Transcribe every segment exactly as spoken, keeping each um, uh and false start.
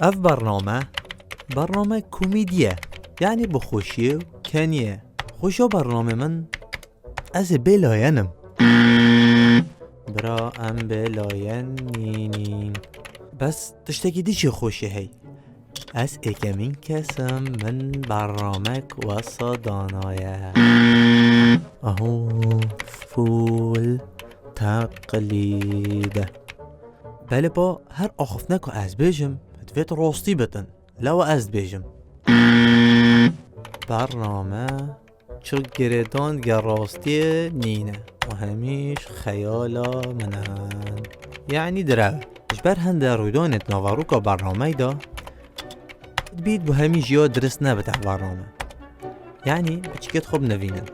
Ev bername, bername komîdî ye. Yanî bi xweşiyê û keniyê. Xweşa bernamê min, ez ê bêlayen im. Bira, em bêlayen nînin. Bes tiştekî dî jî xweşî hey. Ez êkemîn kes im, min bernamek wesa danaye. Aho, fûl, teqlîd. Belê pa her axiftina ku ez bêjim, divêt rastî bitin. Lewa ez dibêjim. Bername çi girêdan ge rastiyê nîne. Û hemîş xeyala min in. Yanî direw. Ji ber hende rûydanê di naveroka bernameyê de bît bi hemî jiya dirist nebit ev bername. Yanî piçikêt xwe binivînin.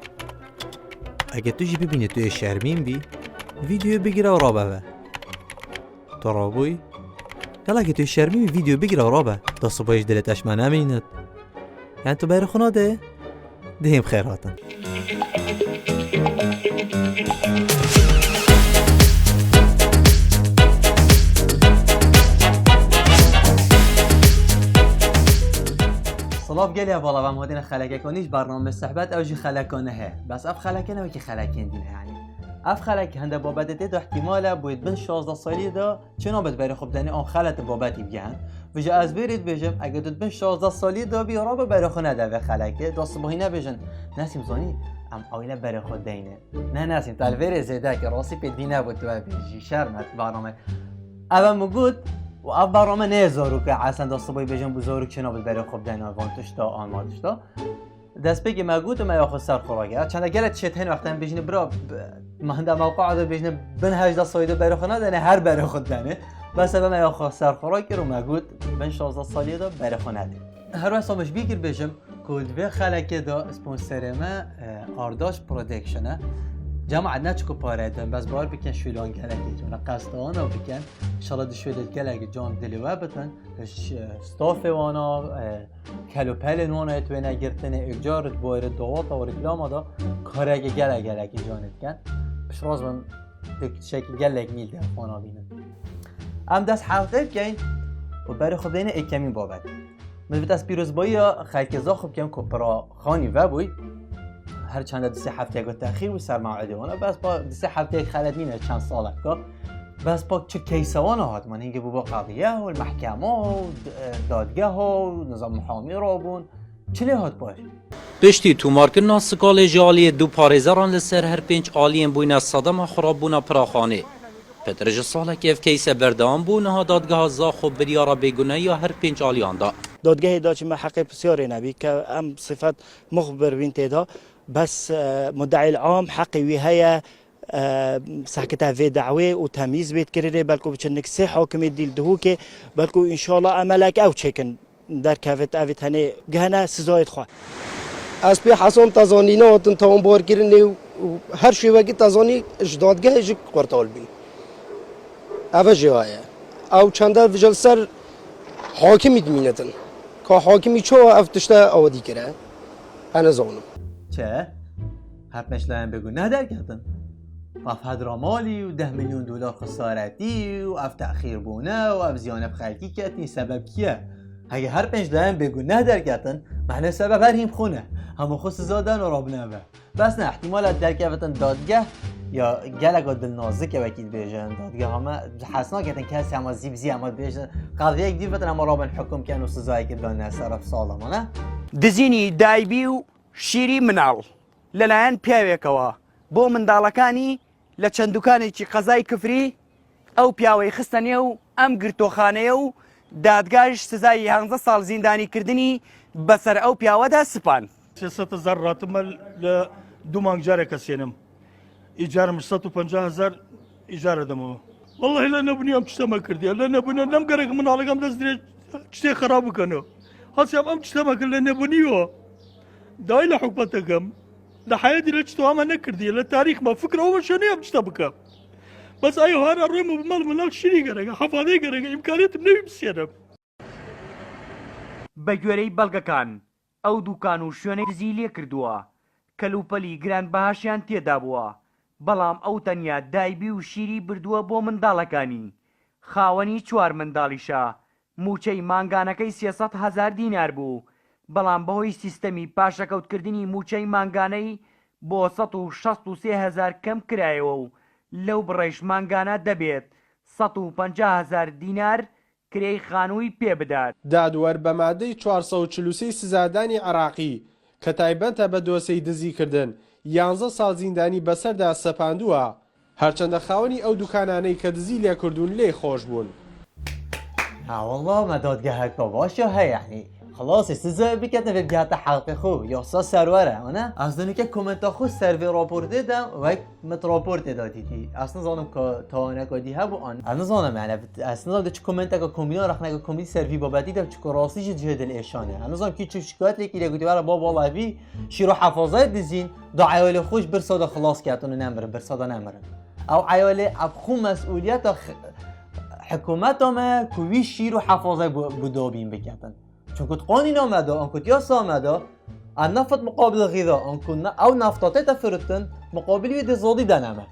Eger tu jî bibînî tu yê şermîn bî, vîdeoyê bigire û rabe ve. Tu rabûyî? Gelekî tu yê şermîn bî, vîdeo bigire û rabe. Da sibayî ji dilê te ji me nemînit. Yani tu berê xwe nadê? Dihê bi xêr hatin. Silav gelê hevala, em hatine xelekeka nî ji bername Sehbet, ew jî xeleka nehê. Bes ev xeleke ne wekî xelekên dî ne, yanî. Ev xelek hende babetê tê de ihtimal e, bo yê di bin şazdeh salî de çi nabet berê xwe bidenê, an xelet babetî bigehin. Vêca ez vê rê dibêjim, eger tu di bin şazdeh salî de bî, rabe berê xwe nede vê xelekê, da sibahî nebêjin, Nesîm zanî, em awîne berê xwe deyne. Ne Nesîm, te li vê rê zêde kir, rastî pê dî nebû tu vê bêjî, şerm e, tu bername. Ev em got, û ev bername neyê zarok e, esen da sibahî bêjin bû zarok çi nabet berê xwe bidene, van tişta, an van tişta. Destpêkê me got û me ya xwe ser xwe rakir. Çende gelek tişt hene wexta em bêjine bira, b-, me hinde mewqeya de bêjine bin hejdeh salî de berê xwe nedene, her berê xwe dene. Bes eve me ya xwe ser xwe rakir û me got bin şazdeh salî de berê xwe nedê. Her wesa min ji bîr kir bêjim ku di vê xelekê de sponserê me, e, Ardaş Production e. Cemaet ne çiku pare din, bes bawer bikin şûlan gelekê cûne qesta wana bikin. Înşallah di şûlê gelekî can dilê we bitin. Ş-, stafê wana, e, Kelopelên wana yê wêne girtinê, êkcar di boyerê dawata û reklama de kareke gelek gelekî canê dikin. Piştrast bin tiştekî gelek nîl de fana bînin. Em dest hewqê bikeyn û berê xwe bideyne êkemîn babet. Min divêt ez pîrozbayiya xelkê Zaxo bikim ku pira xanî vebûy. Her çende du sê hefteyek texîr bû ser mewedê wana. Bes pa du sê hefteyek xelet nîne çend saleka. Bes pak çi keysa wana hat, man hingê bû ba qadiyeh û mehkema û d-, e, dadgeha û nizam muhamî rabûn. Çi lê hat paş? Piştî tomarkirina skalê ji aliyê du parêzeran li ser her pênc aliyên bûyne sedema xirabûna piraxanê. Pitir ji salekê ev keyse berdewam bû, niha dadgeha Zaxo biryara bêgunehiya her pênc aliyan da. Dadgehê da çi me heqê pisyarê nebî ke em sifet muxbir bîn tê de, bes, e, mudeîl am heqê wî heye, e, sehkite vê dawê û temyîz bêt kirinê, belku biçin nik sê hakimê dîl Duhokê, belku înşallah emelek ew çêkin derkevit, evî tenê gihene sizayê xwe. Ez pê hesan te zanî nehatin tawanbarkirinê û, û her şêwekî te zanî ji dadgehê jî qurtal bîn. Ev e jê heye. Ew çende vijel ser hakimî dimînetin. Ka hakimî çawa ev tişte awadî kire? Ez nizanim. Çi? Her pênc layan bêguneh derketin. Ev hedra malî û deh milyon dolar xesaretî û ev texîrbûne û ev ziyane bi xelkî ketî sebeb kî ye? Heke her pênc layan bêguneh derketin, mehne sebeb her hîn xwe ne. Hema xwe siza dan û rabine ve. Bes ne, ihtimala derkevitin dadgeh ya geleka dilnazik e wekî dibêjin. Dadgeha me hez naketin kesê hema zî bi zî hema dibêjin. Qadiyek dî bitin hema rabin hukum ken û sizayekî bidane ser ev salama ne? دزینی دایبی و شیری مناڵ لەلایەن پیاوێکەوە بۆ منداڵەکانی لە چەند دوکانێکی قەزای کفری ئەو پیاوەی خستە نێو ئەم گرتۆخانەیە و دادگاش سزای یانزە ساڵ زیندانیکردنی بەسەر ئەو پیاوەدا سپاند. Sê sed hezar ratime li du mang careke sênim. Îcar min sed û penca hezar îcar edemo. Wallahî le nebûnî em tişte me kirdiye. Le nebûne nem gerek min alegam dest dirê tiştê xerab bikeno. Hasiyam em tişte me kir le nebûnî yo. Dayî le hukmetekem. Li heyetî le çito hema nekirdiye. Le tarîx me fikra we şenê em tişte bike. Bes ayo hara rûyê min bi mal min nal şirî gereke. Hefadê gereke. Îmkaniyet nebî bisiyene. بە گوێرەی بەڵگەکان، ئەو دوکان و شوێنەی دزی لێکردووە، کەلوپەلی گرانبەهاشیان تێدا بووە، بەڵام ئەو تەنیا دایبی و شیری بردووە بۆ منداڵەکانی. خاوەنی چوار منداڵیشە، مووچەی مانگانەکەی سێ سەد هەزار دینار بوو، بەڵام بەهۆی سیستەمی پاشەکەوتکردنی مووچەی مانگانەی بۆ سەد و شەست و سێ هەزار کەم کرایەوە و لەو بڕەیش مانگانە دەبێت سەد و پەنجا هەزار دینار کرێی خانووی پێ بدات. دادوەر بە مادەی چوار سەد و چل و سێ سزادانی عێراقی کە تایبەتە بە دۆسەی دزیکردن، یانزە ساڵ زیندانی بەسەردا سەپاندووە، هەرچەندە خاوەنی ئەو دوکانانەی کە دزی لێکردوون لێی خۆش بوون. Ha wallah me dadgeheka baş ya heye, yanî xilasê size biketin vê bigihate helqê xwe, yasa serwer e, ne? Ez dinike komenta xwe ser vê raportê de wek min raportê de dîtî. Ez nizanim ka tawaneka dî hebû an. Ez nizanim, yani, ez nizanim de çi komenteka komî ya, rexneka komî ser vî babetî de, çiko rastî jî cihê dilêşan e. Ez nizanim kî çi şikayet lê kiriye, gotiye, "Were baba, wela vî şîr û hefazayê dizîn, da eyalê xwe ji birsa de xilas ketin û nemirin, birsa de nemirin." Ew eyalê, ev xwe mesûliyeta x-, hikûmeta me ku wî şîr û hefazayê bi, bi dabîn biketin. Çunku di qanûna me de, anku di yasa me de, em nefet muqabil xîza, anku ne, ew nefta tête firotin, muqabil wî dê zadî dene me.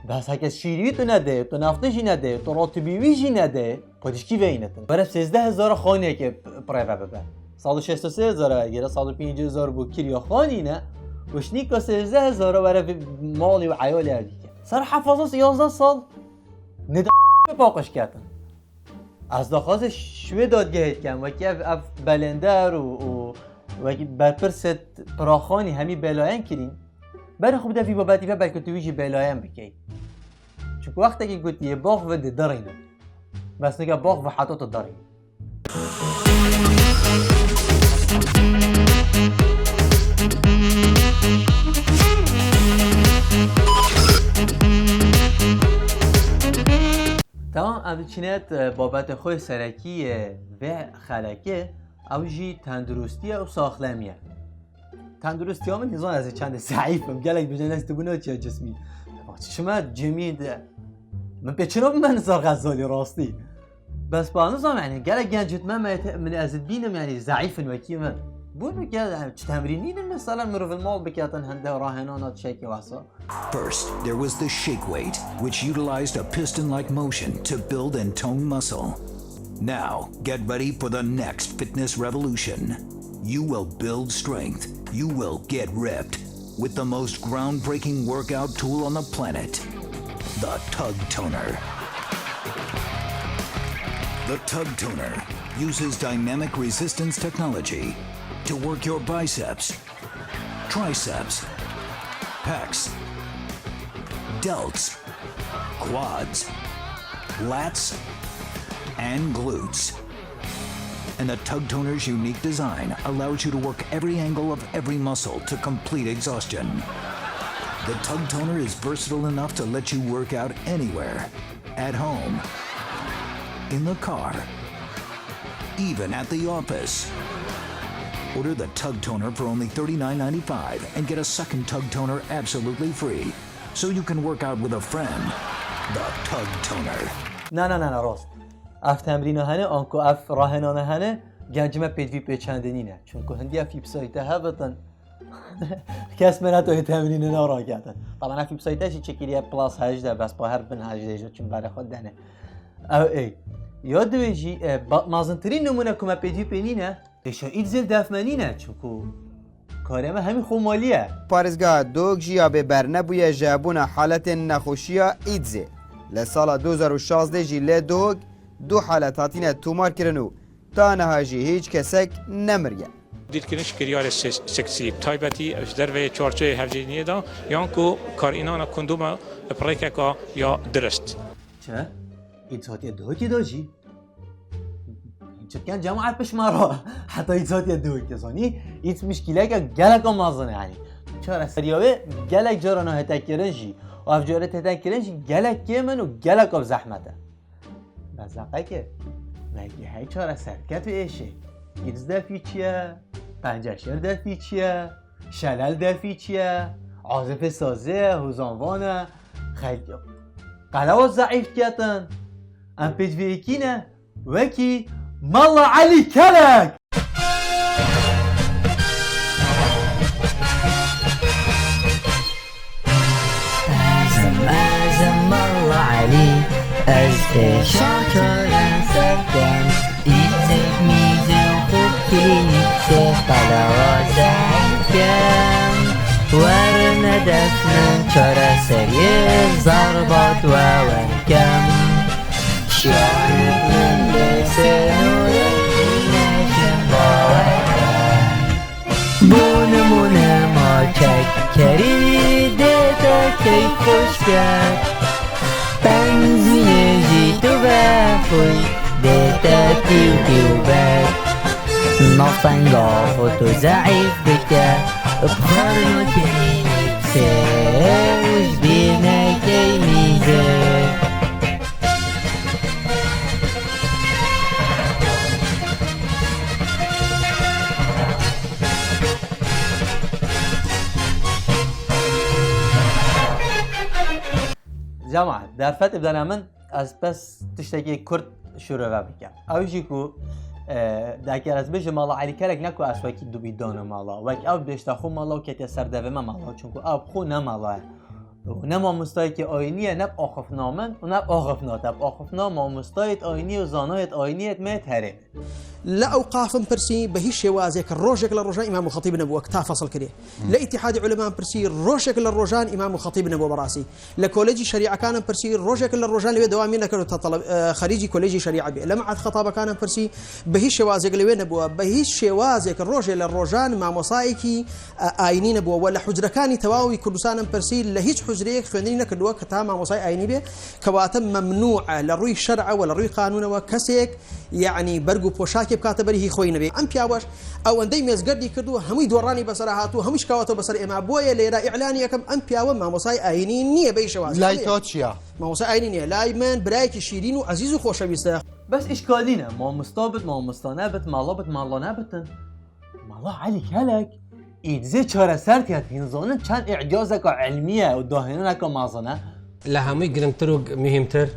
Bes heke şîrî wî tu nedê, tu neftê jî nedê, tu ratibî wî jî nedê, xwedî ji kî veynetin? Were sêzdeh hezar xaniyekê p-, pireve bibe. Sed û şêst û sê hezar e, gere sed û pêncî hezar bû kiriya xanî ne, û şinîka sêzdeh hezar were vê malî û eyalê ev dike. Ser hefazas yazdeh sal nêde paqij ketin. Ez daxwazê şwê dadgehê dikem, wekî ev, ev belênder û, û wekî berpirsê piraxanî hemî belayen kirîn. Berê xwe bide vî babetî ve, belkî tu wî jî belayen bikey. Çunku wextekî gotiye, "Bax ve didirîne." Bes nike bax ve heta tu dirîne. Tamam, em diçine, e, babetê xwe serekî, e, vê xelekê, ew jî tenduristî ye û saxlemî ye. Tenduristiya min, nizan ez ê çendê zeîf im, gelek bêjin ez tibûna çiya cismî. Çima cimî de, min pê çino min zor xezalî rastî. Bes ba nizam, yani, gelek genc me, me, min ez dibînim, yani, zeîf in wekî min. Bû min gel, yani, çi temrîn nînin, mesela, mirov li mal biketin, hende rahênana tiştekî wesa. First, there was the shake weight, which utilized a piston-like motion to build and tone muscle. Now, get ready for the next fitness revolution. You will build strength. You will get ripped with the most groundbreaking workout tool on the planet, the Tug Toner. The Tug Toner uses dynamic resistance technology to work your biceps, triceps, pecs, delts, quads, lats, and glutes. And the Tug Toner's unique design allows you to work every angle of every muscle to complete exhaustion. The Tug Toner is versatile enough to let you work out anywhere, at home, in the car, even at the office. Order the Tug Toner for only thirty-nine ninety-five and get a second Tug Toner absolutely free, so you can work out with a friend. The Tug Toner. Na, na, na, na, rast. Ev temrîna hene, anku ev rahênana hene, genc me pêdivî pê çendê nîne. Çunku hindî ev websayte hevitin. Kes me netoye temrînê neraketin. Taban ev websayte jî çekiriye plus hejdeh, bes pa her bin hejdeh jî çim berê xwe dene. Ew ê. Ya duwê jî, e, ba-, mezintirîn nimûne ku me pêdivî pê nîne, pêşa îd zêl def me nîne, çunku karê me hemî xwemalî ye. Parêzgeha Duhok jî ya bê bernebûye ji hebûna haletên nexweşiya îdzê. Li sala du hezar û şazdeh jî li Duhok du halet hatine tûmarkirin û ta niha jî hîç kesek nemiriye. Dîrkirin ji kiryarê se-, seksî, bi taybetî ji derveyê çarçoyê hevjîniyê de, yan ku karînana kondoma bi rêkeka ya dirist. Çi? Îd hatiye Duhokê de jî? Çi dikin cemaet pişt me re? Heta îd hatiye Duhokê, zanî? Îd mişkîleke geleka mezin e, yanî. Çareseriya wê gelek cara nahête kirin jî. Û ev cara tête kirin jî gelek kêm in û geleka bi zehmet e. Bes deqekê, belkî hey çareser diket wê êşê. Îd defî çi ye? Penceşêr defî çi ye? Şelel defî çi ye? Azifê sazê ye, hozanvan e. Xelk qelewa zeîf diketin. Em pêdivî yekî ne. Wekî Mela Elî Kelek. Ez, ez Mela Elî, ez ê şakirin serken. kem. Werine dest min çareseriyê zerbat we werkem. Şahid min dê sênûrê neşin bawer kem. Bû nimûne ma çek kerî dê te keyf xweş ket. Benzînê jî tu vexwî dê te tîw tîw be. Nafenga xwe tu zeîf bike. Bi xwarina kerî sê û ji bîr nekey mîze. Cemaat, derfetê bidene min, ez bes tiştekî kurt şirove bikim. Ew jî ku, e, deke ez bêjim mala Elî Kelek ne ku ez wekî dubî dano mala. Wek ew bêjta xwe mala û ketiye ser devê me mala. Çunku ew bi xwe ne mala ye. Û ne mamostayekî ayînî ye, ne bi axifna min û ne bi axifna te. Bi axifna mamostayêt ayînî û zanayêt ayînî yêt me yêt herêmê. لە ئەوقافم پرسی بە هیچ شێوازێک ڕۆژێک لە ڕۆژان ئیمام و خەتیب نەبووە کە تا فەسڵ کرێ. لە ئیتیحادی عولەمان پرسی ڕۆژێک لە ڕۆژان ئیمام و خەتیب نەبووە بەڕاستی. لە کۆلێجی شەریعەکانم پرسی ڕۆژێک لە ڕۆژان لەوێ دەوامی نەکرد و تا تەڵەب، ئە، خەریجی کۆلێجی شەریعە بێ. لە مەعهەد خەتابەکانم پرسی بە هیچ شێوازێک لەوێ نەبووە. بە هیچ شێوازێک ڕۆژێ لە ڕۆژان مامۆسایەکی، ئە، ئاینی نەبووە. و لە حوجرەکانی تەواوی کوردستانم پرسی لە هیچ حوجرەیەک خوێندنی نەکردووە کە تا مامۆسای ئاینی بێ. کەواتە مەمنوعە لە ڕووی شەرعەوە لە ڕووی قانونەوە کەسێک یعنی بەرگ و پۆشاکێ بکاتە بەری هی خۆی نەبێ. ئەم پیاوەش ئەوەندەی مێزگەردی کردووە، هەمووی دۆڕانی بەسەرا هاتووە، هەمووی شکاوەتەوە بەسەر ئێمە. بۆیە لێرە ئیعلانی یەکەم، ئەم پیاوە مامۆسای ئاینی نییە بە هیچ شێوازێک. لای تۆ چییە؟ مامۆسای ئاینی نییە. لای من برایەکی شیرین و عەزیز و خۆشەویستە. بەس ئیشکالی نیە، مامۆستا بێت، مامۆستا نەبێت، ماڵا بێت، ماڵا نەبێتن. ماڵا عەلی کەلەک، ئیدزێ چارەسەر کەت، هین زانن چەند ئیعجازەکە علمیە و داهێنانەکە مەزنە. لە هەمووی گرنگتر و مهمتر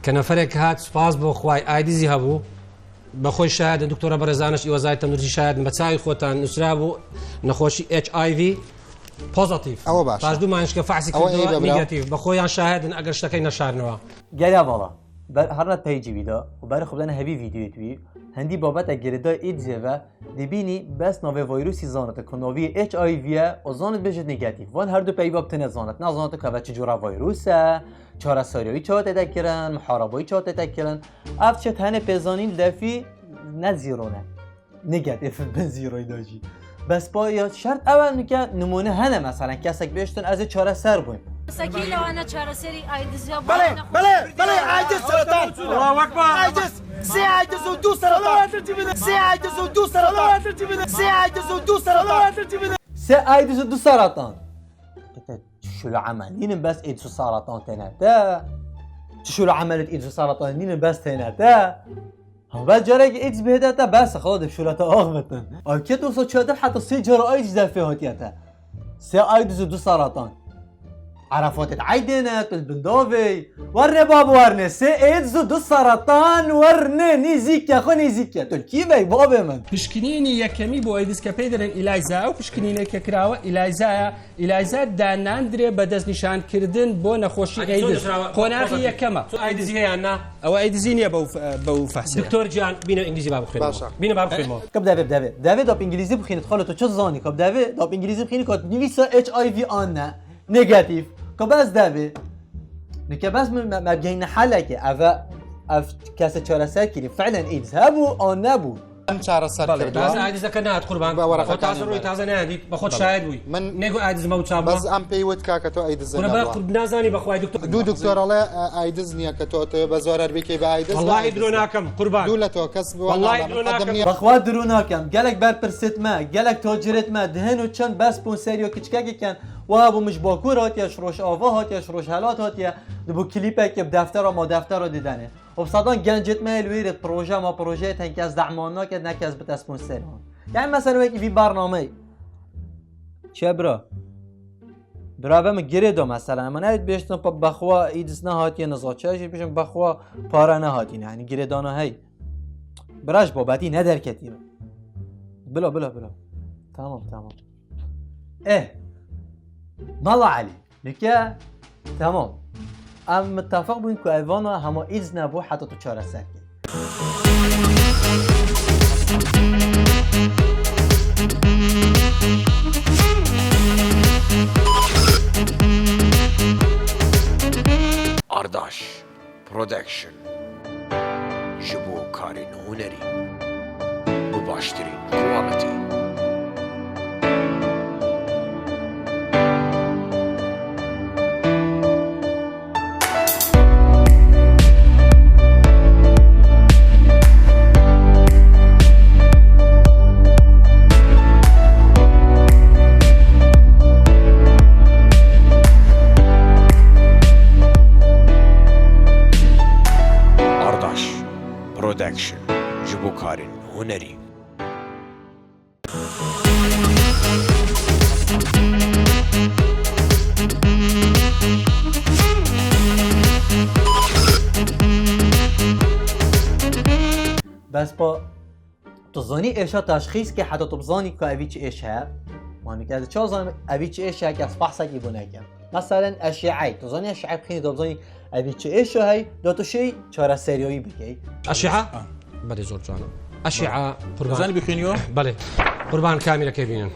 کە نەفەرێک هات سوپاس بۆ خوای ئایدزی هەبوو، بە خۆی شایەدن، دکتۆرە بەڕێزانش ئیوەزای تەندروستی شایەدن، بە چاوی خۆتان نووسرا بوو نەخۆشی H I V positive. ئەوە باشە. پاش دوو مانگشکە فەحسی ئەوە کردووە، ئەی بە برا. نێگەتیڤ. بە خۆیان شاهدن ئەگەر شتەکەی نەشارنەوە. گەلیا باڵا. بەر هەرنە پەیجی ویدا و بەر خودەنە هەوی ویدیوێت وی، هەندی بابەتە گرێدای ئیدزێ ڤە، دەبینی بەس ناوێ ڤایرۆسی زانێت کە ناوی H I V یە و زانێت بێژێت نێگەتیڤ. وان هەردوو پەیوا بتنێت زانێت. نازانێت کە ڤە چ جۆرە ڤایرۆسە، چارەسەریەوەی چاوە تێدە کرن، محارەبەی چاوە تێدە کرن. ئەف چێت هەنێ پێزانین دەفی نە زیرۆنە. نێگەتیڤ بن زیرۆی داژی. بەس پایا شەرت ئەوە نکە نمونە هەنە مەسەلەن کەسێک بێشتن ئەزێ چارەسەر بووین. سەکی لەوانە چارەسەری ئایدزیا بەڵێ، بەڵێ، بەڵێ، ئایدز سەرەتان. الله أكبر. ئایدز، سێ ئایدز و دوو سەرەتان. سێ ئایدز و دوو سەرەتان. سێ ئایدز و دوو سەرەتان. سێ ئایدز و دوو سەرەتان. Çi şûl û emel nînin bes êdis û seratan têne te. Çi şûl û emelêt êdis û seratan nînin bes têne te. Ha, bes carekî êdis bihête te, bes e, xala de şûla te axiftin. Ev ket wisa çatir heta sê cara êdis defê hatiye te. Sê êdis û du seratan. Erefatêt eydê ne, tu li bin davê. Werne bab werne, sê êdis û du seratan werne, nêzîk e, xwe nêzîk e. Tu li kî vey babê min? Pişkinînî yekemî bo êdis ke pê dirin Eliza, ew pişkinînê ke kirawe Eliza ye. Eliza danandire be destnîşankirdin bo nexweşî Hadi, êdis. Sonra, sonra, Qonaxî sonra. Yekema. Tu êdizî heye na? Ew êdizî niye be û fe-, be û fehsê. Doktor Can, bîne îngilîzî ba bixwînî. Başa. Bîne ba bixwînî. Kab devê, devê. Devê dap îngilîzî bixwînî, xalo tu çi zanî? Kab devê dap îngilîzî bixwînî, kat nivîsa H I V an ne. Negatif. Kab ez devê. Nike bes me, me, me gehîne heleke. Ev, ev kese çareser kirî. Fi'len êdiz hebû an nebû. Em çareser Belê, kiriye. Taze êdizeke nehat qurban. Be wereqekanê Xwe taze me. Rûyê taze neyandît. Be xwe şahid bûyî. Min Nego êdiz me û çawa. Bes em pêywit kake to êdiz Kuna be nebû. Qurb nazanî be xwe doktor. Du doktor ale, e, êdiz niye ke to te be zarar bike be êdiz. Vallahi be êdiz. Diro nakem qurban. Du le to kes be Vallahi wala diro nakem. Bexwe diro nakem. Gelek berpirsêt me, gelek tacirêt me, dihin û çend bes sponseriyo kiçkekê ken. Wa hebû min ji Bakur hatiye, ji Rojava hatiye, ji Rojhelat hatiye. Dibû klîpekê bi deftera ma deftera didenê. Û bi sedan gencêt me yê li wêrê proje ma projeyê ten kes dehman nake, ne kes bite sponseri wan. Yani mesela wekî vî bernameyê. Çi ye bira? Bira ve min girê da mesela. Ema neyê bêjtin pa bexwa êdis nehatiye niza çi ye jî bêjin bexwa pare nehatîne. Yani girêdana hey. Bira ji babetî ne derketî be. Bila, bila, bila. Tamam, tamam. Eh. Mala Elî. Nike, tamam. Em mitefeq bûn ku ev vana hema êdiz nebû heta tu çareser kî. hunerî. Bes pa tu zanî êşa teşxîs ke heta tu bizanî ku evî çi êş heye? Manî ke ez çawa zanim evî çi êş heye ke ez fehsekî bû nekim? Meselen eşî'ey. Tu zanî eşî'ey bixînî, tu bizanî evî çi êşo hey, da tu şêy çareseriyayî bikey. Eşî'a? Belê, zor can. Eşî'a qurban. Zanî bixîniyo? Belê. Qurban kamîlekê bînin.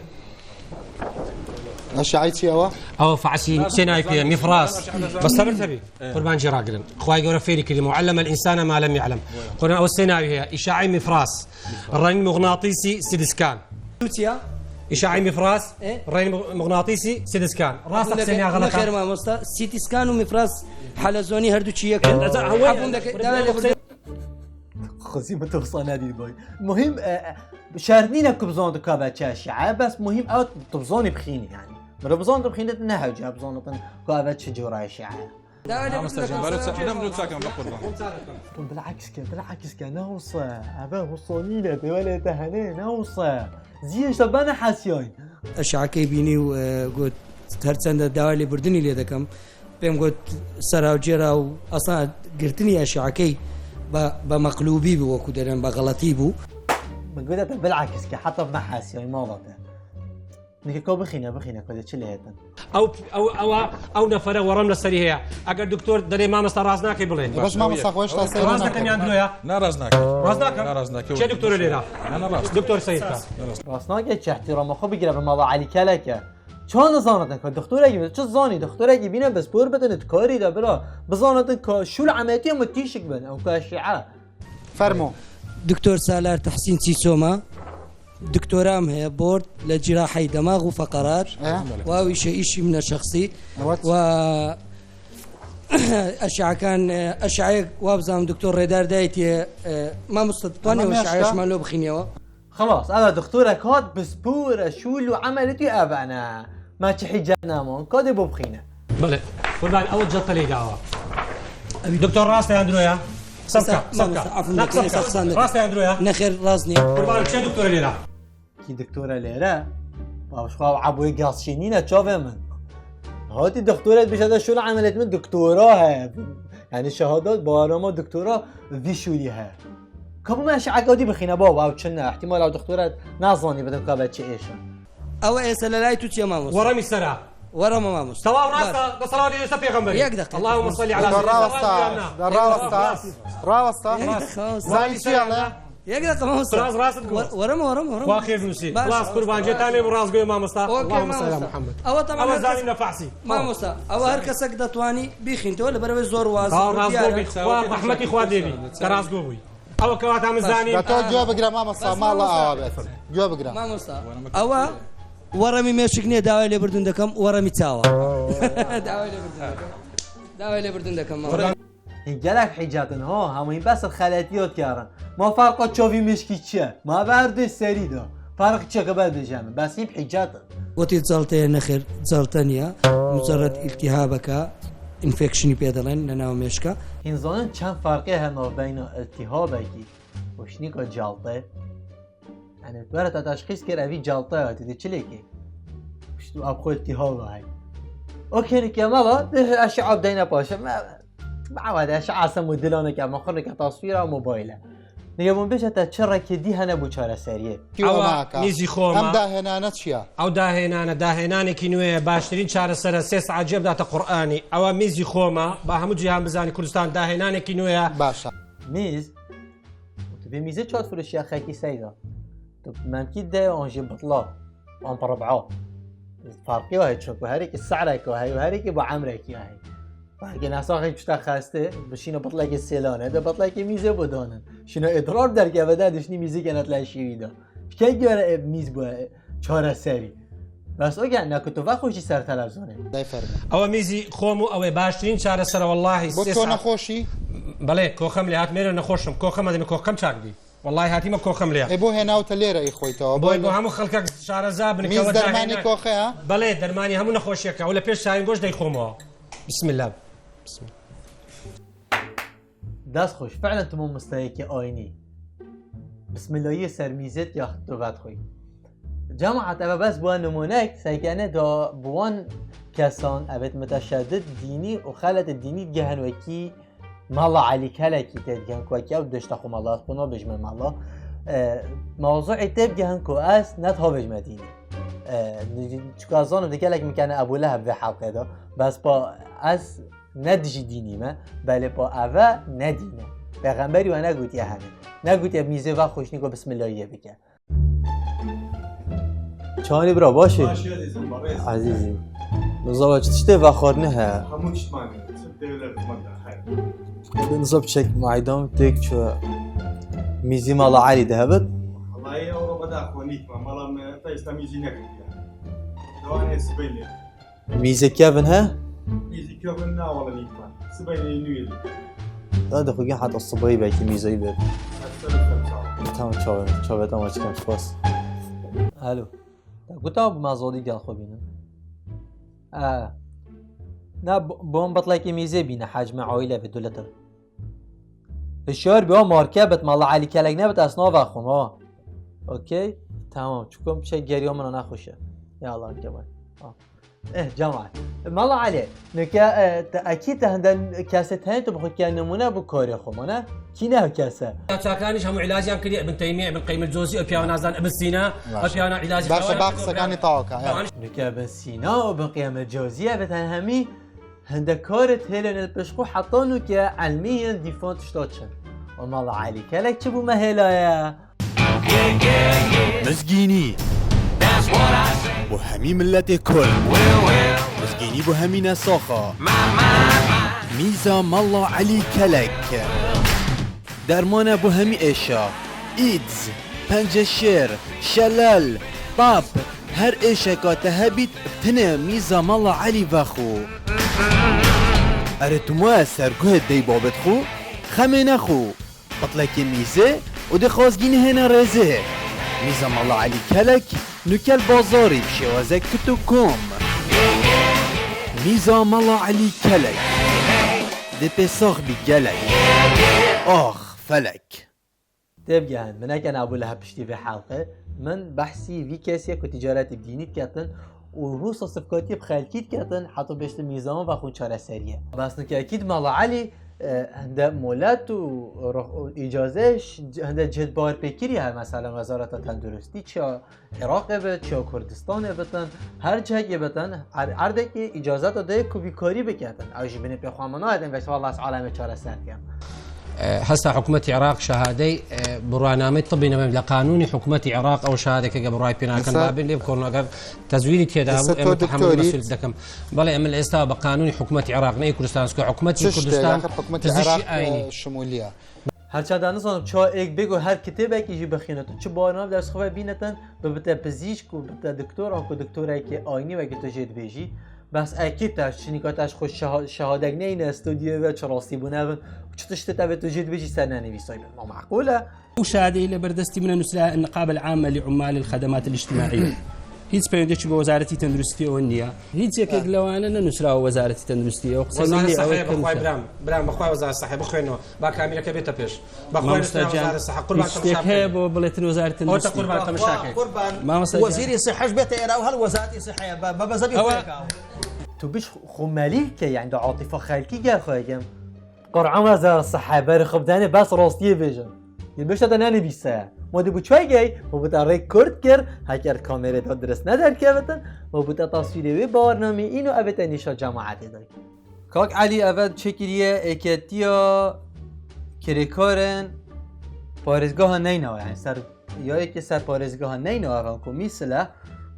Eşî'ey çi ewa? Ew fehsî sê nayî pê, mifras. Bes sebir tebî. Qurban cî ragirin. Xwayê gewre fêrî kirî. Ve allemel însane ma lem ye'lem. Qurban ew sê nayî heye. Îşa'î mifras. Reng muxnatîsî sidiskan. Tirkî ya? Îşa'î mifras. E? Reng mu-, muxnatîsî sidiskan. Rast qisên ya xelata? Nexêr mamosta. Sîtîskan û mifras helezonî her du çi yek in. Efûn deke, dawa lê birde. Xwezî min tu wisa nedî bay. Muhîm, e, e, şert nîne ku bizanî tu ka ve çi eşî'e, bes muhîm ew tu bizanî bixînî yani. Miro bizanî tu bixînî ne hewce bizanî tu ka ve çi cora eşî'e. Dawa lê birde. Mamosta jin, baro çak, bidem ro çakan, be qurban. Bilakis ke, bilakis ke, ne wisa. Eve wisa nîne, te welê te hene, ne wisa. Ziyê işte bana hasiyayın. Eşî'ekey bînî û, e, got, her çende dawa lê birdinî lê dekem. Pêm got, sera û cêra û eslan girtinî eşî'ekey be, be meqlûbî bû, wekû derên be xeletî bû. Min gote te bilakis ke, heta me hasiyayın mala te. Nike ka bixîne, bixîne, ka de çi lê hetin. Ew, ew, ew, ew nefere werem li serî heye. Eger doktor derê mamosta rast nake bile. Bes mamosta xweş ta seyre. Rast nakem yan dilo ya. Ne rast nake. Rast nakem. Ne rast nake. Çe doktor lêra? Ne, ne rast. Doktor Seyîd ka. Rast nake, çi ihtirama xwe bigire bi mala Elî Keleke. Ça nizanitin ka doktorekî bîne, çi zanî doktorekî bîne, bi spor bidin, di karî de bira. Bizanitin ka şûl emeliyatê min tîşik bin, ew ka şî'e. Fermo. Doktor Salar Tehsîn Sîsoma, doktora min heye, board li cîraheyî demax û feqerat. E? Wa wî şe îşî min e şexsî. Evet. Wa eşî'ekan, e, eşî'eyek wa bizanim doktor Rêdar dayîtiye, e, mamosta, dwanê Ama eşî'eya meşka. Şima lo bixîniyewa. Xelas, ev doktorek hat bi spor e, şûl û emeliyatî ev e ne. Ma çi hîcet nema, ka dê bo bixîne. Belê. Qurban, ew ciltelê dawa. Doktor, rast e yan diro ya? Sabka, sabka. Rast e yan diro ya? Nexêr, rast niye. Qurban, çi doktor lêra? Kî doktor e lêre? Baş xwe ew eboyê gazşînî ne çavê min. Hatî doktor e dibêje de şûl emeliyat min doktora he. Yani şehadet, barama doktora vî şûlî he. Ka bû me eşî'eka dî bixîne, baba, ew çi ne? Ihtimal ew doktora nazanî bidin ka be çi êşe. Ew êse li lay tu çi ye mamosta? Were min sera. Were min mamosta. Tewab rast e, da salawat êse pêxemberî. Yek deqe. Allahümme salli ala seyyidina Muhammed. Rawesta, rawesta, rawesta. Yek deqe mamosta. Zanî çi ye? Yek deqe mamosta. Rast, rast digo. Were min, were min, were min. Xwa xêr nûsî. Baş. Xlas qurban cê tenê bi rast goyê mamosta. Okey, Allahümme salli ala Muhammed. Ewa tamam. Ewa zanî nefahsî. Mamosta, ewa her kesek detwanî bixîn, te wele berevê zor waz. Ka rast go bî. Xwa rahmetî xwa dê bî. Te rast go bûyî. Ew kewata min zanîn. Ka to guya bigire mamosta, ma Allah awa be. Guya bigire. Mamosta. Ewa weremî mêşik niye, dawayê lê birdin dekem, weremî çawa. Dawayê lê birdin dekem. Dawayê lê birdin dekem, mamosta. Hîn gelek hîcetin ho, hemû hîn bes xeletiyot kerin. Ma ferqa çavî mêşkî çi ye? Ma berdê serî de. Ferq çi ye ke berdê jemin? Bes hîn hîcetin. Wetî celteye nexêr, celte niye. Mucerred îltîhabeke, înfekşinî pê didin li nav mêşka. Hîn zanin çend ferqê heye navbeyna îltîhabekî û şinîka celte? Yani, were te teşxîs kir, evî celte ye, tu dê çi lê kê? Pişt û ev xwe îltîhaba heye. O kêrî ke me va, dê eşî'a bideyne paşê. Me, me va de eşî'a sem û dilaneke, me xwe neke taswîra mobayle. Nige bûn bêje te çi rêkê dî hene bo çareseriyê. Ewa mîzî xoma. Em dahênane çi ya? Ew dahênane, dahênanekî nû ye, baştirîn çareser e, sê saet cem date Qur'anî. Ewa mîzî xoma, ba hemû cîhan bizanî Kurdistan dahênanekî nû ye. Baş e. Mîz? Tu vê mîzê çawa difiroşiya xekî seyda? Tu memkî de an jî bitla, an bi rib'a. Ferqê wa heye, çunku herêkî se'reke wa heye û herêkî bo emrekî wa heye. Belkî nesaxê çûte xestê, bişîne bitlekê sêlane de, bitlekê mîzê bidanin. Şîne îdrar derkeve de, dişnî mîzê kene tleşî wî de. Key göre e, mîz bû e, çareserî. Bes o gel, ne ku tu vexweşî ser televîzyonê. Dayê fermo. Ew mîzî xom û ew ê baştirîn çareser e, wellahî. Bo to nexweşî? Belê, koxem lê hat, mêro nexweş im. Koxem edin, koxem çak bî. Wellahî hatîme koxem lê. E, bo hêna û te lêre î xweyta. Bo, bo hemû xelkek şareza bin. Mîz dermanî koxe ya? Belê, dermanî hemû nexweşiyeke. Ew li pêş sayên goş dey xoma. Bismillah. Bismillah. Dest xweş. Fi'len tu mamosteyekî aynî. Bismillahiyê ser mîzê ya tu vedixwî. Cemaat, eve bes bû nimûnek, sekene da bi wan kesan, evet, muteşeddid dînî û xelet dînî digehin wekî Mala Elî Kelekî tê digehin ku wekî ew dişta xwe mala, ez xwe nabêjime mala. E, mewzûê tê digehin ku ez ne diha bêjime dînî. E, çika ez zanim di gelek min kene Ebû Leheb vê helqê de. Bes pa ez ne dijî dînî me, belê pa eve ne dîn e. Pêxemberî we negotiye henê. Negotiye mîzê vexwe, şinî ku bismillahiyê bike. Çawanî bira, baş î? Baş î ezîzim, barê. Ezîzî. Nizam çi tiştê vexwarinê heye? Hemû tişt mane. Sib devlet mada. Heye. Nizam çek maydam tek çu mîzî mala Elî de hebit. Vallahi ew roba da xwe nîk me. Mala me ta êsta mîzî nekiriye. Dewanê sibê lê. Mîzê kevin he? Mîzê kevin na wala nîk me. Sibê lê nûyê lê. Da de xwe heta sibê belkî mîzeyî be. Ser ser ser çawa. Tamam, çawa, çawa, tamam, çıkın, spas. Alo. Te gotan bi me zodî gel xwe bînin. E, ne, bo-, bon betlekê mîzê bîne, hecme aîle ve dulete. Hişyar bî, o marke bit, mala Elî Kelek nebit, ez navexwim, ha. Okey? Tamam, çukum şey geriya min nexweş e. Ya Allah, Kemal. Ha. Eh, cemaat. Mala Elî, nike, e, te, ekî te hende kesê teyên tu bi xwe ke nimûne bi karê xwe mane. Kî ne kese? Çakanîş hemû îlacî em kiriye. Ibn Teymîye, Ibn Qeyyim el-Cewzî, ew piyana zan Ibn Sîna, ew piyana îlacî. Berxe, berxe sekanî tawaka, ya. Nike Ibn Sîna û Ibn Qeyyim el-Cewzî, evet, hemî hende karê hêlên li pişt xwe heta nûke elmî yên dîfan tişta çin. Û mala Elî Kelek çi bû me hêlaye? Mizgînî. Bo hemî miletê Kurd. Mizgînî bo hemî nesaxa. Mîza Mala Elî Kelek. Dermane bo hemî êşa. Îds, penceşêr, şelel, pap, her êşeka te hebît, tinê mîza Mala Elî vexwe. Erê tu moye ser guhê dey babet xwe, xemê nexwe. Pitlekê mîzê û dê xwazgînî hêne rêzê. Mîza Mala Elî Kelek, nûke li bazarî bi şêwazek kit û kom. Mîza Mala Elî Kelek. Dê pê sax bî gelek. Ax, felek. Têbigehên, min nekene Ebû Leheb piştî vê helqê. Min behsî vî kesê ku ticaretê bi dînî diketin û wisa sifkatiyê bi xelkî diketin, heta bêştin mîzan vexwin çareseriyê. Bes nike ekîd Mala Elî, e, hinde molet û roh-, û îcaze ş-, hinde cihd bar pê kiriye, her mesela Wezareta Tenduristî çiya Iraqê bit, çiya Kurdistanê bitin, her cihekê bitin, er-, erdekê îcazeta dayê ku vî karî biketin. Ew jî binê pê xwe min nayêtin, veşta Allah ez alemê çareser dikem. E, hesta hikûmetî Iraq şehadey, e, birwanameyê tibî nebin. Li qanûnê hikûmetî Iraq ew şehadeke ge birway pê nakin. Mesela babin lê bi kornager tezwîrî têda bû, mesela em to tehamûl doktorî mesûlî dikim. Belê em li êsta bi qanûnê hikûmetî Iraq ne Kurdistan, ku hikûmetî Kurdistan, axir hikûmetî Iraq, pizîşkî aynî. E, şimûliye. Her çanda nizanim çawa êk bêgo her kitêbekî jî bixîne. Tu çi bawer nabî dest xwe ve bîne tin, bibite pizîşk û bibite doktor, anku doktorekî aynî wekî tu jê dibêjî. Bes ekîd te çinîka te ji xwe şeha-, şehadek neyne studyoyê ve çi rastî bûne bin. Çi tiştê te vê tu jê dibêjî ser nenivîsayî bin. Ma meqûl e. Ew şehadeyî li ber destî min e nusra Niqab el Amme li Ummal el Xedemat el Îctimaîye. Hiç peyondiyê çi bi Wezaretî Tenduristiyê wan niye. Hiç yekek lewane ne nusra Wezaretî Tenduristiyê. Ew qisê Wezarê milî ew Seheyê, yek bi xway nusra. Biram, biram, bi xway Wezarê Seheyê bixwêno. Ba kamîreke bête pêş. Ba xway Mamosta nusra can, Wezarê Seheyê. Qurban tiştek heye bo biletên Wezaretî Tenduristî. Ota qurban te mişakê. Mamosta can. Wezîrê Seheyê ji bête êra û hel Wezaretî Seheyê. Ba, ba, ba zebî Ewa. Xwêka. Tu biş xwe melîl ke, yani da atifa xelkî gel xwe yekem. Qur'an Wezara Sehayê berê xwe bidanê bes rastiyê bêjin. Yê bişte te nenivîse. Ma dê bû çi gey? Ma bû te rê kurt kir, heker kamerê de dirist nederkevitin, ma bû te taswîrê wê bawer namî îno evê te nîşa cemaetê de. Kak Elî eve çêkiriye êketiya kirêkarên parêzgeha neyna, yani ser ya yekê ser parêzgeha neyna evan ku mîsile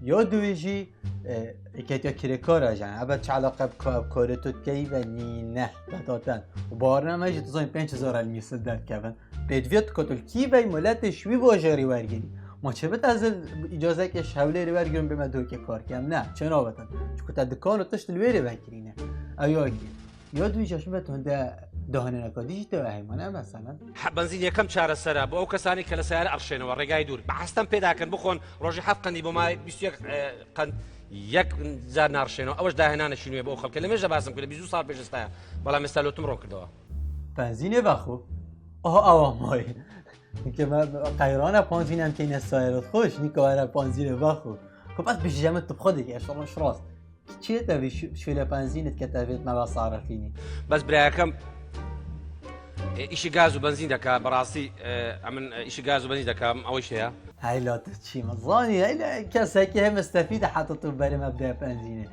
ya duyê jî, e, êketiya kirêkar e, yani ebe çi eleqe bi ka-, karê tu dikeyî ve nîne, betaten. Û bawerna me jî tu zanî pênc hezar el mîsil derkevin. Pêdiviya tu kotul kî vey miletê ji wî bajarî wergirî. Ma çi bit ez îcazeke ji Hewlêrê wergirim bême dûkê kar kem? Ne, çi nabetin. Çiku te dikan û tişt li wêrê vekirîne. Ew ya kî. Ya dû jî hişmê tu hinde dahanêneka dî jî tê heyman e, meselen. He, benzîn yekem çaresere bo ew kesanî ke li seyare erşênewe, rêgayê dûr. Behs tem pê dakin, bixwin rojê heft qendî bo ma bîst û yek, e, qend, yek car nerşênewe. Ew ji dahênane şînûye bo ew xelkê. Lê min jî behsim kir, bîst û du sal pêş esta ye. Bela me selotim ron kirdewa. Benzînê vexwe. Aha, awa mayê. Ke me qeyrana panzîn em keyne sayret xweş, nîka were panzînê vexwe. Ku bes bişî jeme tu bi xwe dike, eşallah şirast. Çi te vî şû-, şûle panzînit ke te vêt me ve sarifînî. Bes birayekam, e, îşî gaz û benzîn deka, berastî, e, emin, e, îşî gaz û benzîn deka, ew îş heye. Heyla tu çî min zanî, heyla kesekî hem stefî de heta tu berê me bide panzînê.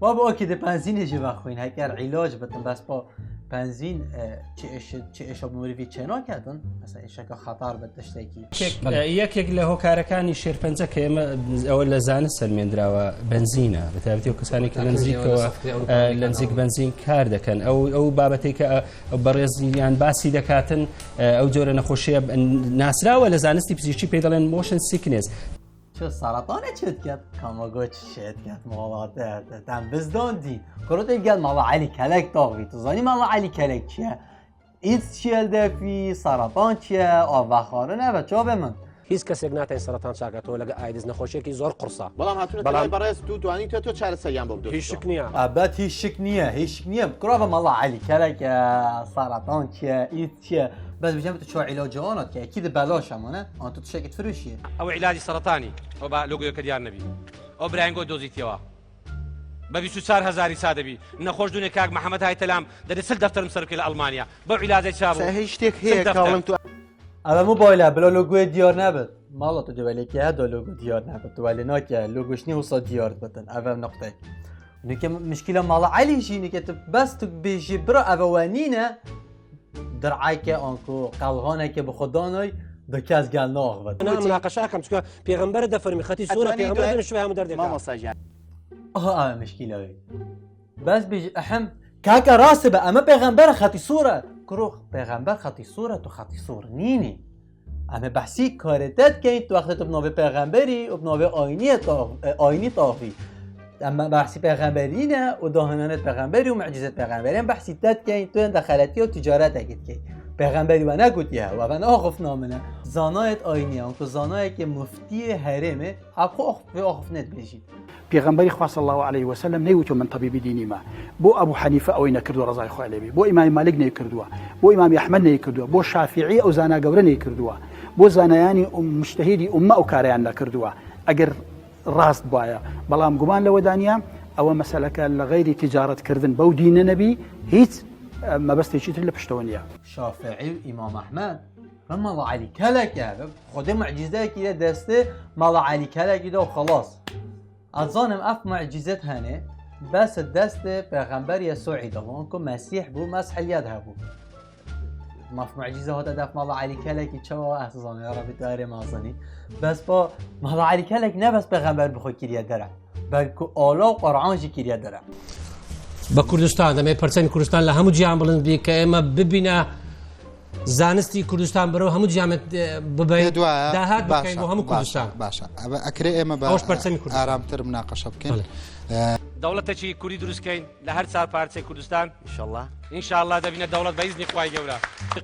Wa bi okî di panzînê jî vexwîn, heker îlac bitin, bes pa Benzîn, e, çi êş-, çi êşa bi mirîvî çênaketin? Mesela êşeke xetar be tiştekî. Yekek, e, yekek لە هۆکارەکانی شێرپەنجە کە ئێمە ئەوە لە زانست سەلمێندراوە بەنزینە، بە تایبەتی ئەو کەسانی کە لە نزیکەوە، ئە، لە نزیک بەنزین کار دەکەن. ئەو، ئەو بابەتەی کە، ئە، بەڕێزیان باسی دەکاتن، ئە، ئەو جۆرە نەخۆشیە ناسراوە لە زانستی پزیشکی پێی دەڵێن motion sickness. Çi seretanê çê diket? Kama got çi çê diket? Mala te, te, tem bizdandî. Kuro tê gel mala Elî Kelek taxivî. Tu zanî mala Elî Kelek çi ye? Îds çi ye li defî? Seretan çi ye? Avvexwarin ev e, çavê min. هیچ کەسێک ناتوانێت سەرەتان چاکەتەوە لەگە ئایدز نەخۆشیەکی زۆر قڕسە. بەڵام هاتوونە بەڵام لای بەڕێز تو توانی تێ تۆ چارەسەریان بۆ بدۆ. هیچ شک نییە. ئەبەت هیچ شک نییە، هیچ شک نییە. Kuro ve mala Elî Kelek e, seretan çi ye? Îds چییە؟ بەس بژێم تو چۆ عیلاجە ئانات کە ئەکی دە بەلاش ئەمانە ئان تو تشتێکی تفروشیە. ئەو عیلاجی سەرەتانی، ئەو بە لۆگۆیەکە دیار نەبی. ئەو براینگۆ دۆزیتیەوە. بە بیست و چوار هەزاری سا دەبی. نەخۆش دونێ کاک محەممەد هایتەلام دەدە سل دەفتەرم سەرکە لە ئەڵمانیا. بەو عیلاجە چا بوو؟ سا هیچ شتێک هەیە کە هەڵم تو ئەوە موبایلە بلا لۆگۆیە دیار نەبێت. ماڵە تو دوێلێکی هەدا لۆگۆ دیار نەبێت. دوێلێ ناکە لۆگۆشنی وسا دیار بتن. ئەوە نقطەیە. نوکە مشکلە ماڵە عەلی ژی نوکە تو بەس تو بێژی برا ئەوە وە نینە. درعەکە ئانکۆ قەڵغانەکە بە خۆدانای دە کەس گەل ناغبێت. مناقەشە ئەکەم چکە پێغەمبەر دەفەرمی خەتی سوورە پێغەمبەر دەن شوێ هەموو دەردێک مامۆستا ژیان. ئەها ئەوە مشکلە وێ. بەس بێژ ئەحم کاکە ڕاستە بە ئەمە پێغەمبەر خەتی سوورە. کڕۆخ پێغەمبەر خەتی سوورە تو خەتی سوور نینی. ئەمە بەحسی کارێتە دکەین تو وەختێ تو بناوێ پێغەمبەری و بناوێ ئاینیە تاغ-، ئاینی تاغی. ئەمە بەحسی پێغەمبەرینە و داهێنانێت پێغەمبەری و معجزێت پێغەمبەری. ئەم بەحسی تە دکەین تو یان دەخەلەتی و تجارەتێکی دکەین. پێغەمبەری وە نەگوتیە و ئەڤەن ئاخف نامنە. زانایەت ئاینیە و تو زانایەکی مفتیە هەرێمێ ئەخۆ ئاخف، ئاخف نێت بێژیت. پێغەمبەری خوا صلی الله علیه و سلم نەیوتو من طبیبی دینیمە. بۆ ئەبو حەنیفە ئەوەی نەکردووە ڕەزای خوای لێبی؟ بۆ ئیمامی مالک نەیکردووە؟ بۆ ئیمامی ئەحمەد نەیکردووە؟ بۆ شافعی ئەو زانا گەورە نەیکردووە؟ بۆ زانایانی ئوم-، مجتهدی ئوممە ئەو کارەیان نەکردووە؟ ئەگەر ڕاست بوایە. بەڵام گومان لەوەدا نیە ئەوە مەسەلەکە لە غەیری تجارەت کردن بەو دینە نەبی هیچ، ئە، مەبەستێکی تر لە پشتەوە نیە. شافعی و ئیمام ئەحمەد بە مەڵا عەلی کەلەکە، بە خودێ معجیزەیەکی لە دەستێ مەڵا عەلی کەلەکی دا و خەڵاس. ئەزانم ئەف معجیزەت هەنێ، بەس دەستێ پێغەمبەر یەسوعی دا، وان کو مەسیح بوو، مەسحەلیەت هەبوو. ماف معجیزە هاتە دەف مەڵا عەلی کەلەکی چاوە ئەسزانە، یا ڕەبی دارێ مازنی. بەس با مەڵا عەلی کەلەک نەبەس پێغەمبەر بخۆ کریە دەرە. بەلکو ئالا و قورعان ژی کریە دەرە. بە کوردستان، دەمەوێت پەرچەمی کوردستان لە هەموو جیهان بڵند بی کە ئێمە ببینە زانستی کوردستان بەرەو هەموو جیهان ببین. پێت وایە؟ داهات بکەین بۆ هەموو کوردستان. باشە، باشە. ئەبە ئەکرێ ئێمە بە ئەوەش پەرچەمی کوردستان. ئارامتر مناقەشە بکەین. بەڵێ. ئە، دەوڵەتێکی کوردی دروستکەین لە هەر چار پارچەی کوردستان. ئینشاءالله. ئینشاءالله دەبینە دەوڵەت بە ئیزنی خوای گەورە.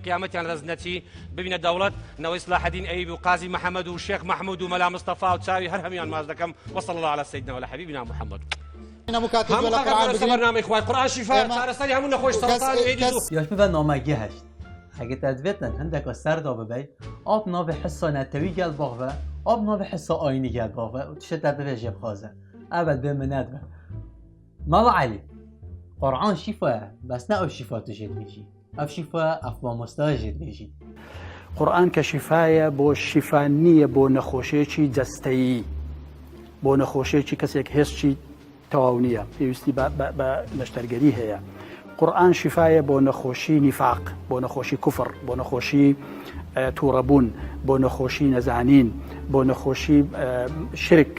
قیامەتیان ڕەز نەچی، ببینە دەوڵەت نەوەی سلاحەدین ئەیوبی و قازی محەممەد و شێخ مەحموود و مەلا مستەفا و چاوی هەر هەمویان ماز دەکەم. وصلى الله على سيدنا ولا حبيبنا محمد. هەموو کاتێک هەموو گوێ لە قورئان بگرن. بەرنامەی خوای قورئان شیفا، چارەسەری هەموو نەخۆش سەرەتان و ئێدز و یاش ببە نامەگەهشت. ئەگە تەدبێتن هەندێکە سەردا ببەی، ئاب ناوی حسا نەتەوی گەل باغ بە، ئاب ناوی حسا ئاینی گەل باغ بە، و تشتە تەدبێ ژێ بخوازە. ئەبەد بێ منەت بە. مەڵا عەلی، قورئان شیفا یە، بەس نە ئەو شیفا تو ژێ دبێژی. ئەف شیفا، ئەف مامۆستا ژێ دبێژی. قورئان کە شیفایە بۆ شیفا نییە بۆ نەخۆشێکی جەستەیی، بۆ نەخۆشێکی کەسێک هێزکی تەواو نییە، پێویستی بە، بە، بە نەشتەرگەری هەیە. قورئان شیفایە بۆ نەخۆشی نیفاق، بۆ نەخۆشی کوفر، بۆ نەخۆشی، ئە، تووڕەبوون، بۆ نەخۆشی نەزانین، بۆ نەخۆشی، ئە، شرک.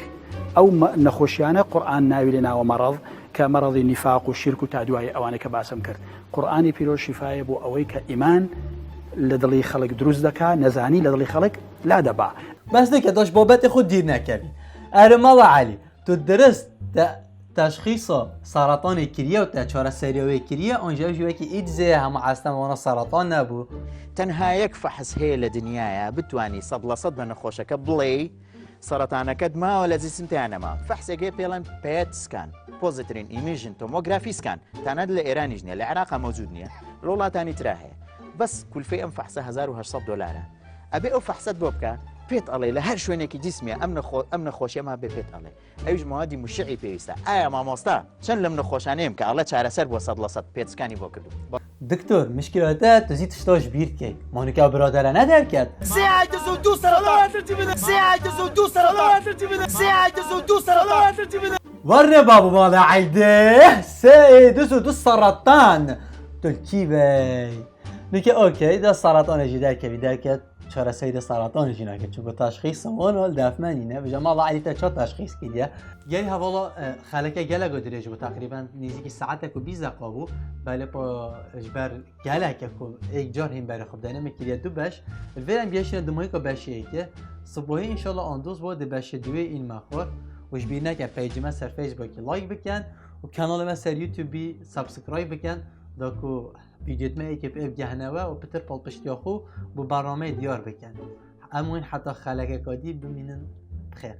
ئەو مە-، نەخۆشیانە قورئان ناوی لێ ناوە مەڕەض، کە مەڕەضی نیفاق و شرک و تا دوایی ئەوانە کە باسم کرد. قورئانی پیرۆز شیفایە بۆ ئەوەی کە ئیمان لە دڵی خەڵک دروست دەکا، نەزانی لە دڵی خەڵک لا دەبا. بەس نەکە داش بابەتێ خۆ دیر نەکەوی. ئەرێ مەڵا عەلی، تو درست تە-، تەشخیصە سەرەتانێ کریە و تە چارەسەریەوەی کریە، ئەنجا ژوەکی ئیدزێ هەموو ئەستەم وانە سەرەتان نەبوو. تەنها یەک فەحس هەیە لە دنیاە بتوانی سەد لە سەد بە نەخۆشەکە بڵێی سەرەتانەکەت ماوە لە جیسمتیان نەما. فەحسێک هەیە پێڵێن پێت سکان، پۆزیترین ئیمیژن تۆمۆگرافی سکان، تەنەت لە ئێرانیش نیە، لە عێراقا مەوجود نیە، لە وڵاتانی ترا هەیە. بەس کولفەی ئەم فەحسە هەزار و هەشت سەد دۆلارە. Ebê ew fehset bo bike, pêt alê li her şwênekî cîsmê em nexwe-, em nexweşiya me bê pêt alê. Ew ji mewedî muşi'î pêwîst e. Aya mamosta, çend lim nexweşanê em ke ale çareser bo sed la sed pêt skanî bo kirdû. Doktor, mişkila te tu zî tişta ji bîr dikey. Ma nika biradere ne derket? Sê ay du sed û du seratan. Sê ay du sed û du seratan. Sê ay du sed û du seratan. Werre babo mala eyde. Sê ay du sed û du seratan. Tu li kî bey? Nike okey, de seratan jî derkevî derket. Çareserî de seratan jî nake. Çunku teşxîs wan li def me nîne. Vêca mala Elî te çawa teşxîs kiriye? Gelî hevala, e, xeleke gelek dirêj bû, teqrîben nêzîkî saetek û bîst deqa bû. Belê pa ji ber geleke ku êk car hîn berê xwe bidene, me kiriye du beş. Li vê em biyê şine dumahîka beşê yekê. Sibohî înşallah andoz bo di beşê duwê în me xwe. Û ji bîr neke peycê me ser Facebookê like bikin û kanalê me ser YouTubeî subscribe bikin. Da ku vîdyoyê me êkê bi ev gehne we û pitir palpiştiya xwe bo bernameyê diyar bikin. Em wên heta xelekeka dî bimînin bi xêr.